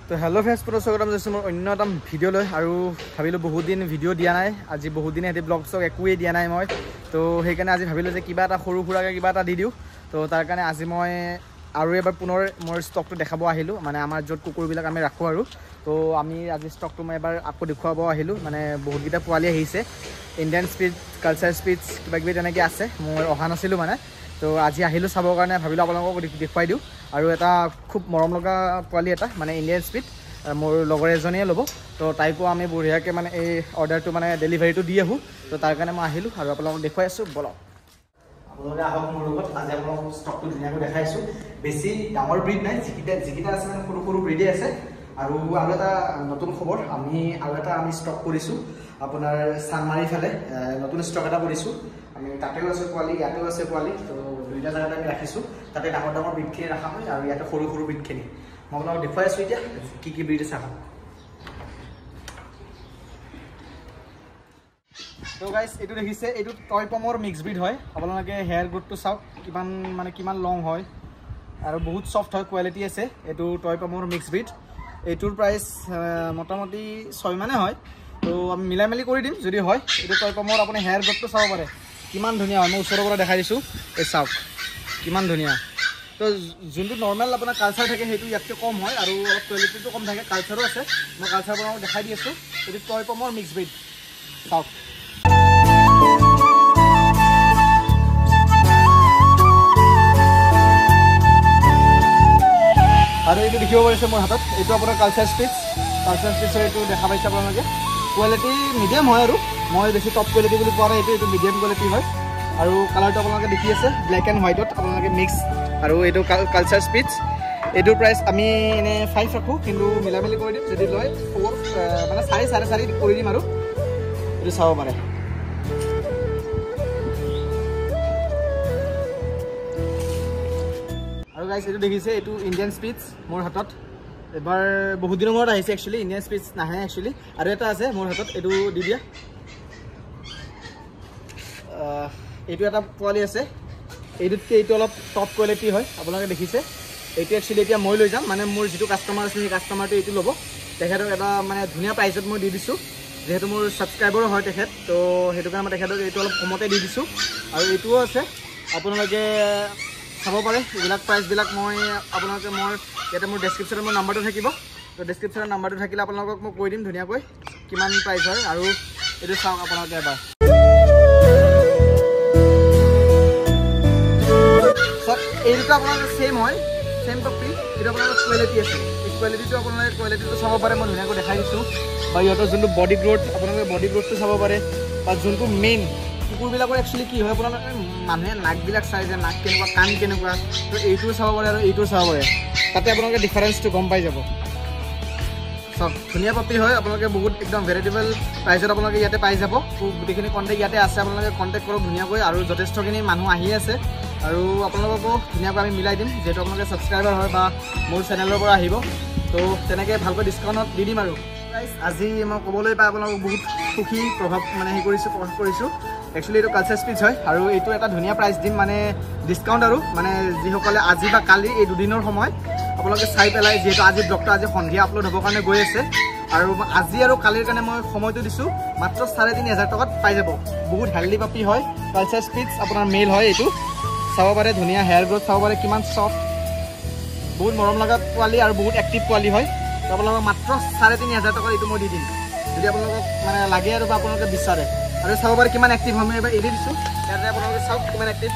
তো hello' friends, পুনৰ স্বাগতম জনাইছোঁ মোৰ অন্য এটা ভিডিঅ' লৈ। আৰু ভাবিলোঁ বহুত দিন ভিডিঅ' দিয়া নাই, আজি বহুত দিন সিহঁতি ব্লগ চগ একোৱেই দিয়া নাই মই, তো সেইকাৰণে আজি ভাবিলোঁ যে কিবা এটা সৰু সুৰাকৈ কিবা এটা দি দিওঁ। তো তাৰ কাৰণে আজি মই আৰু এবাৰ পুনৰ মোৰ ষ্টকটো দেখাব আহিলোঁ, মানে আমাৰ য'ত কুকুৰবিলাক আমি ৰাখোঁ আৰু। তো আমি আজি ষ্টকটো মই এবাৰ আকৌ দেখুৱাব আহিলোঁ, মানে বহুতকেইটা পোৱালি আহিছে, ইণ্ডিয়ান স্পীড, কালচাৰ স্পীডছ কিবা কিবি তেনেকৈ আছে। মই অহা নাছিলোঁ মানে, তো আজি আহিলোঁ চাবৰ কাৰণে, ভাবিলোঁ আপোনালোকক দেখুৱাই দিওঁ। আৰু এটা খুব মৰম লগা পোৱালি এটা, মানে ইণ্ডিয়ান স্পীড, মোৰ লগৰ এজনীয়ে ল'ব, তো তাইকো আমি বঢ়িয়াকৈ মানে এই অৰ্ডাৰটো মানে ডেলিভাৰীটো দি আহোঁ। তো তাৰ কাৰণে মই আহিলোঁ আৰু আপোনালোকক দেখুৱাই আছোঁ, বলক আপোনালোকে আহক মোৰ লগত। আজি আপোনালোকক ষ্টকটো ধুনীয়াকৈ দেখাইছোঁ। বেছি ডাঙৰ ব্ৰীড নাই, যিকেইটা আছে মানে সৰু সৰু ব্ৰীডেই আছে। আৰু আৰু এটা নতুন খবৰ, আমি আৰু এটা আমি ষ্টক কৰিছোঁ আপোনাৰ চানমাৰীৰ ফালে, নতুন ষ্টক এটা কৰিছোঁ আমি। তাতেও আছে পোৱালি, ইয়াতেও আছে পোৱালি, তো দুইটা জেগাতে আমি ৰাখিছোঁ। তাতে ডাঙৰ ডাঙৰ ব্ৰীডখিনি ৰখা হয় আৰু ইয়াতে সৰু সৰু ব্ৰীডখিনি। মই আপোনালোকক দেখুৱাই আছোঁ এতিয়া কি কি ব্ৰীড আছে। আহক। তো গাইজ, এইটো দেখিছে, এইটো টয় পমৰ মিক্স ব্ৰীড হয়। আপোনালোকে হেয়াৰ গ্ৰ'থটো চাওক, কিমান মানে কিমান লং হয় আৰু বহুত ছফ্ট হয়, কোৱালিটি আছে। এইটো টয় পমৰ মিক্স ব্ৰীড। এইটোৰ প্ৰাইচ মোটামুটি 6 মানে হয়, তো আমি মিলাই মেলি কৰি দিম যদি হয়। এইটো টয় পমৰ, আপুনি হেয়াৰ গ্ৰ'থটো চাব পাৰে কিমান ধুনীয়া হয়। মই ওচৰৰ পৰা দেখাই দিছোঁ, এই চাওক কিমান ধুনীয়া। তো যোনটো নৰ্মেল আপোনাৰ কালচাৰ থাকে সেইটো ইয়াতকৈ কম হয় আৰু অলপ কোৱালিটিটো কম থাকে। কালচাৰো আছে, মই কালচাৰ আপোনালোকক দেখাই দি আছোঁ। এইটো টয় পমৰ মিক্স ব্ৰীড, চাওক। আৰু এইটো দেখিব পাৰিছে মোৰ হাতত, এইটো আপোনাৰ কালচাৰ স্পীডছ। কালচাৰ স্পীডছৰ এইটো দেখা পাইছে আপোনালোকে। কোৱালিটি মিডিয়াম হয় আৰু মই বেছি টপ কোৱালিটি বুলি কোৱা নাই, এইটো মিডিয়াম কোৱালিটি হয়। আৰু কালাৰটো আপোনালোকে দেখি আছে, ব্লেক এণ্ড হোৱাইটত আপোনালোকে মিক্স। আৰু এইটো কালচাৰ স্পীডছ, এইটোৰ প্ৰাইচ আমি এনেই 5 ৰাখোঁ, কিন্তু মিলাই মেলি কৰি দিম যদি লয় 4 মানে 4, 4.5 কৰি দিম আৰু। এইটো চাব পাৰে। আৰু গাইজ, এইটো দেখিছে, এইটো ইণ্ডিয়ান স্পীডছ মোৰ হাতত। এবাৰ বহুত দিনৰ মূৰত আহিছে একচুৱেলি, ইণ্ডিয়ান স্পীডছ নাহে একচুৱেলি। আৰু এটা আছে মোৰ হাতত, এইটো দি দিয়া। এইটো এটা পোৱালি আছে, এইটোতকৈ এইটো অলপ টপ কোৱালিটি হয়, আপোনালোকে দেখিছে। এইটো একচুৱেলি এতিয়া মই লৈ যাম, মানে মোৰ যিটো কাষ্টমাৰ আছে সেই কাষ্টমাৰটো এইটো ল'ব। তেখেতক এটা মানে ধুনীয়া প্ৰাইচত মই দি দিছোঁ, যিহেতু মোৰ ছাবস্ক্ৰাইবাৰো হয় তেখেত, তো সেইটো কাৰণে মই তেখেতক এইটো অলপ কমতে দি দিছোঁ। আৰু এইটোও আছে, আপোনালোকে চাব পাৰে। এইবিলাক প্ৰাইচবিলাক মই আপোনালোকে মোৰ ইয়াতে মোৰ ডেছক্ৰিপশ্যনত মোৰ নাম্বাৰটো থাকিব, তো ডেছক্ৰিপশ্যনৰ নাম্বাৰটো থাকিলে আপোনালোকক মই কৈ দিম ধুনীয়াকৈ কিমান প্ৰাইচ হয়। আৰু এইটো চাওক আপোনালোকে এবাৰ। চাওক, এই দুটা আপোনালোকে ছেইম হয়, ছেইম কপি, এইটো আপোনালোকৰ কোৱালিটি আছে। এই কোৱালিটিটো আপোনালোকে কোৱালিটিটো চাব পাৰে, মই ধুনীয়াকৈ দেখাই দিছোঁ। বা ইহঁতৰ যোনটো বডি গ্ৰ'থ, আপোনালোকে বডি গ্ৰ'থটো চাব পাৰে। বা যোনটো মেইন কুকুৰবিলাকৰ একচুৱেলি কি হয়, আপোনালোকে মানুহে নাকবিলাক চাই যে নাক কেনেকুৱা, কাণ কেনেকুৱা, তো এইটোও চাব পাৰে আৰু এইটোও চাব পাৰে, তাতে আপোনালোকে ডিফাৰেঞ্চটো গম পাই যাব। চাওক, ধুনীয়া পাপি হয়। আপোনালোকে বহুত একদম ভেৰিয়েবল প্ৰাইচত আপোনালোকে ইয়াতে পাই যাব। গোটেইখিনি কণ্টেক্ট ইয়াতে আছে, আপোনালোকে কণ্টেক্ট কৰক ধুনীয়াকৈ। আৰু যথেষ্টখিনি মানুহ আহি আছে আৰু আপোনালোককো ধুনীয়াকৈ আমি মিলাই দিম, যিহেতু আপোনালোকে ছাবস্ক্ৰাইবাৰ হয় বা মোৰ চেনেলৰ পৰা আহিব, তো তেনেকৈ ভালকৈ ডিছকাউণ্টত দি দিম। আৰু আজি মই ক'বলৈ পাই আপোনালোকক বহুত সুখী প্ৰভাৱ মানে হেৰি কৰিছোঁ, প্ৰকাশ কৰিছোঁ। একচুৱেলি এইটো কালচাৰ স্পীচ হয় আৰু এইটো এটা ধুনীয়া প্ৰাইচ দিম, মানে ডিছকাউণ্ট আৰু মানে যিসকলে আজি বা কালি এই দুদিনৰ সময় আপোনালোকে চাই পেলাই, যিহেতু আজি ব্লগটো আজি সন্ধিয়া আপলোড হ'বৰ কাৰণে গৈ আছে, আৰু আজি আৰু কালিৰ কাৰণে মই সময়টো দিছোঁ, মাত্ৰ 3500 টকাত পাই যাব। বহুত হেল্ডি পাপি হয়, কালচাৰ স্পীচ আপোনাৰ মেইল হয়। এইটো চাব পাৰে, ধুনীয়া হেয়াৰ গ্ৰ'থ চাব পাৰে, কিমান ছফ্ট, বহুত মৰম লগা পোৱালি আৰু বহুত এক্টিভ পোৱালি হয়। তো আপোনালোকক মাত্ৰ 3500 টকাত এইটো মই দি দিম, যদি আপোনালোকক মানে লাগে আৰু বা আপোনালোকে বিচাৰে। আৰু চাব পাৰে কিমান এক্টিভ হয়, মই এবাৰ এৰি দিছোঁ, ইয়াতে আপোনালোকে চাওক কিমান এক্টিভ।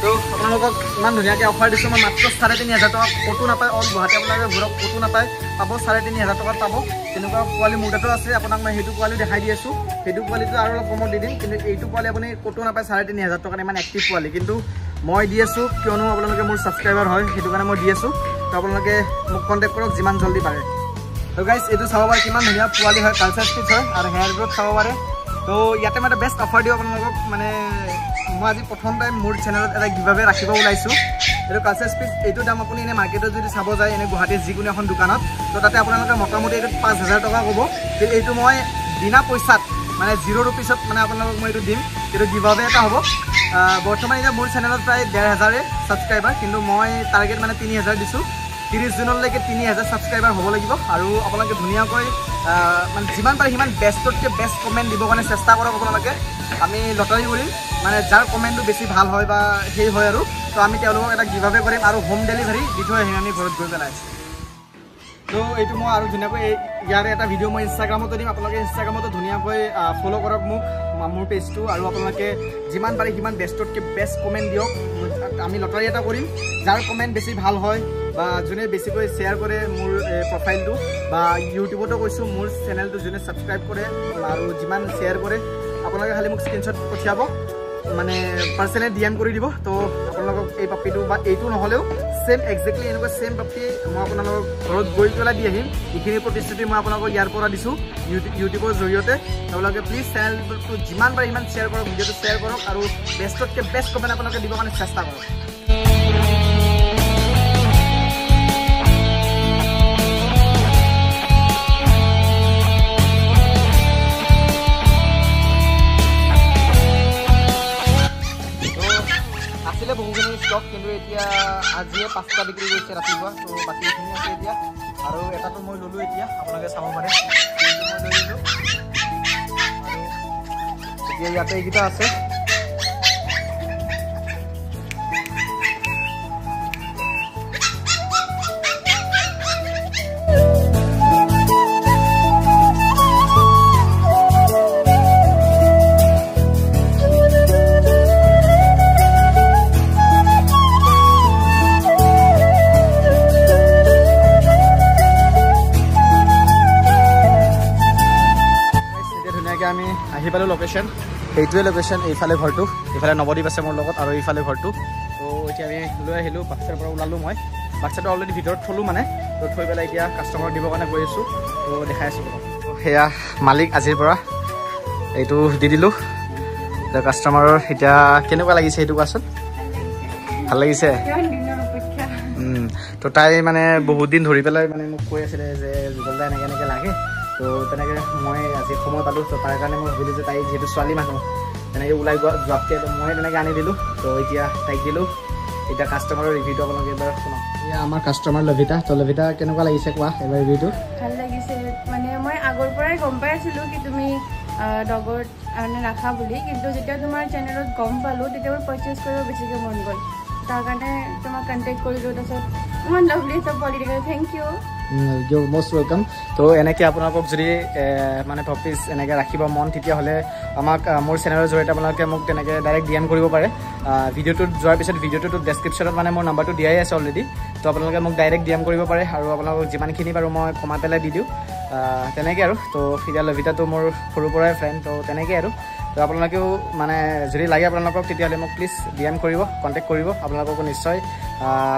তো আপোনালোকক ইমান ধুনীয়াকৈ অফাৰ দিছোঁ মই, মাত্ৰ 3500 টকা। ক'তো নাপায়, অল গুৱাহাটী আপোনালোকে ঘূৰক, ক'তো নাপায়, পাব 3500 টকাত পাব। তেনেকুৱা পোৱালি মোৰ তাতো আছে, আপোনাক মই সেইটো পোৱালি দেখাই দি আছোঁ। সেইটো পোৱালিটো আৰু অলপ কমত দি দিম, কিন্তু এইটো পোৱালি আপুনি ক'তো নাপায় 3500 টকাত, ইমান এক্টিভ পোৱালি। কিন্তু মই দি আছোঁ কিয়নো আপোনালোকে মোৰ ছাবস্ক্ৰাইবাৰ হয়, সেইটো কাৰণে মই দি আছোঁ। তো আপোনালোকে মোক কণ্টেক্ট কৰক যিমান জল্দি পাৰে। তো গাইজ, এইটো চাব পাৰে কিমান ধুনীয়া পোৱালি হয়, কালচাৰ স্পীচ হয় আৰু হেয়াৰ গ্ৰ'থ চাব পাৰে। তো ইয়াতে মই এটা বেষ্ট অফাৰ দিওঁ আপোনালোকক, মানে মই আজি প্ৰথম টাইম মোৰ চেনেলত এটা গিভাৱে ৰাখিব ওলাইছোঁ। এইটো কালচাৰ স্পীচ, এইটো দাম আপুনি এনে মাৰ্কেটত যদি চাব যায়, এনে গুৱাহাটীৰ যিকোনো এখন দোকানত, তো তাতে আপোনালোকে মোটামুটি এইটোত 5000 টকা ক'ব। কিন্তু এইটো মই বিনা পইচাত মানে 0 ৰুপিছত মানে আপোনালোকক মই এইটো দিম। এইটো গিভ আৱে এটা হ'ব। বৰ্তমান এতিয়া মোৰ চেনেলত প্ৰায় 1500 ছাবস্ক্ৰাইবাৰ, কিন্তু মই টাৰ্গেট মানে 3000 দিছোঁ। 30 জুনলৈকে 3000 ছাবস্ক্ৰাইবাৰ হ'ব লাগিব। আৰু আপোনালোকে ধুনীয়াকৈ মানে যিমান পাৰে সিমান বেষ্টতকৈ বেষ্ট কমেণ্ট দিবৰ কাৰণে চেষ্টা কৰক আপোনালোকে। আমি লটাৰী কৰিম, মানে যাৰ কমেণ্টটো বেছি ভাল হয় বা সেই হয় আৰু তো আমি তেওঁলোকক এটা গিভ আৱে কৰিম আৰু হোম ডেলিভাৰী দি থৈ আহিম আমি ঘৰত গৈ পেলাই। তো এইটো মই আৰু ধুনীয়াকৈ ইয়াৰে এটা ভিডিঅ' মই ইনষ্টাগ্ৰামতো দিম, আপোনালোকে ইনষ্টাগ্ৰামতো ধুনীয়াকৈ ফ'ল' কৰক মোক, মোৰ পেজটো। আৰু আপোনালোকে যিমান পাৰে সিমান বেষ্টতকৈ বেষ্ট কমেণ্ট দিয়ক। আমি লটাৰী এটা কৰিম, যাৰ কমেণ্ট বেছি ভাল হয় বা যোনে বেছিকৈ শ্বেয়াৰ কৰে মোৰ প্ৰফাইলটো, বা ইউটিউবতো কৈছোঁ মোৰ চেনেলটো যোনে ছাবস্ক্ৰাইব কৰে আৰু যিমান শ্বেয়াৰ কৰে, আপোনালোকে খালি মোক স্ক্ৰীনশ্বট পঠিয়াব, মানে পাৰ্চনেলি DM কৰি দিব। তো আপোনালোকক এই পাপ্পিটো বা এইটো নহ'লেও ছেম একজেক্টলি এনেকুৱা ছেম পাপ্পি মই আপোনালোকক ঘৰত গৈ পেলাই দি আহিম। এইখিনি প্ৰতিশ্ৰুতি মই আপোনালোকক ইয়াৰ পৰা দিছোঁ ইউটিউবৰ জৰিয়তে। আপোনালোকে প্লিজ চেনেলটো যিমান পাৰে সিমান শ্বেয়াৰ কৰক, ভিডিঅ'টো শ্বেয়াৰ কৰক আৰু বেষ্টতকৈ বেষ্ট কমেণ্ট আপোনালোকে দিবৰ কাৰণে চেষ্টা কৰক। বহুখিনি ষ্টক, কিন্তু এতিয়া আজিয়ে 5টা বিক্ৰী কৰিছে ৰাতিপুৱা, তো বাকীখিনি আছে এতিয়া। আৰু এটাটো মই ল'লোঁ এতিয়া, আপোনালোকে চাব পাৰে, মই লৈ ল'লোঁ। আৰু এতিয়া ইয়াতে এইকেইটা আছে। আমি আহি পালোঁ লোকেশ্যন, সেইটোৱে লোকেশ্যন। এইফালে ঘৰটো, এইফালে নৱদ্বীপ আছে মোৰ লগত আৰু এইফালে ঘৰটো। তো এতিয়া আমি লৈ আহিলোঁ, বাক্সাৰ পৰা ওলালোঁ মই। বাক্সাটো অলৰেডি ভিতৰত থ'লোঁ মানে, তো থৈ পেলাই এতিয়া কাষ্টমাৰক দিবৰ কাৰণে গৈ আছোঁ, তো দেখাই আছোঁ। সেয়া মালিক আজিৰ পৰা এইটো দি দিলোঁ কাষ্টমাৰৰ। এতিয়া কেনেকুৱা লাগিছে সেইটো কোৱাচোন? ভাল লাগিছে। তো তাই মানে বহুত দিন ধৰি পেলাই মানে মোক কৈ আছিলে যে যুগল দা এনেকৈ এনেকৈ লাগে, তো তেনেকৈ মই আজি সময় পালোঁ। তো তাৰ কাৰণে মই ভাবিলোঁ যে তাই যিহেতু ছোৱালী মানুহ, তেনেকৈ ওলাই যোৱাতকৈ তো মই তেনেকৈ আনি দিলোঁ। তো এতিয়া তাইক দিলোঁ। এতিয়া কাষ্টমাৰৰ ৰিভিউটো আপোনালোকে এবাৰ শুনক। এয়া আমাৰ কাষ্টমাৰ লভিতা। তো লভিতা, কেনেকুৱা লাগিছে কোৱা এবাৰ ৰিভিউটো? ভাল লাগিছে, মানে মই আগৰ পৰাই গম পাই আছিলোঁ কি তুমি ডগৰ মানে ৰাখা বুলি, কিন্তু যেতিয়া তোমাৰ চেনেলত গম পালোঁ তেতিয়া মোৰ পাৰচেছ কৰিব বেছিকৈ মন গ'ল। তাৰ কাৰণে তোমাক কণ্টেক্ট কৰিলোঁ। তাৰপিছত ইমান লাভলি চব পোৱালি দেখালে, thank you. You most welcome. তো এনেকৈ আপোনালোকক যদি মানে টপিচ এনেকৈ ৰাখিব মন, তেতিয়াহ'লে আমাক মোৰ চেনেলৰ জৰিয়তে আপোনালোকে মোক তেনেকৈ ডাইৰেক্ট DM কৰিব পাৰে। ভিডিঅ'টোত যোৱাৰ পিছত ভিডিঅ'টোত ডেছক্ৰিপশ্যনত মানে মোৰ নাম্বাৰটো দিয়াই আছে অলৰেডি, তো আপোনালোকে মোক ডাইৰেক্ট DM কৰিব পাৰে আৰু আপোনালোকক যিমানখিনি পাৰোঁ মই কমাই পেলাই দি দিওঁ তেনেকৈ আৰু। তো এতিয়া লভিতাটো মোৰ সৰুৰ পৰাই ফ্ৰেণ্ড, তো তেনেকৈ আৰু। তো আপোনালোকেও মানে যদি লাগে আপোনালোকক, তেতিয়াহ'লে মোক প্লিজ DM কৰিব, কণ্টেক্ট কৰিব। আপোনালোককো নিশ্চয়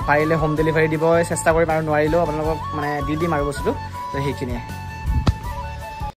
পাৰিলে হোম ডেলিভাৰী দিব চেষ্টা কৰিম আৰু নোৱাৰিলেও আপোনালোকক মানে দি দিম আৰু বস্তুটো। তো সেইখিনিয়ে।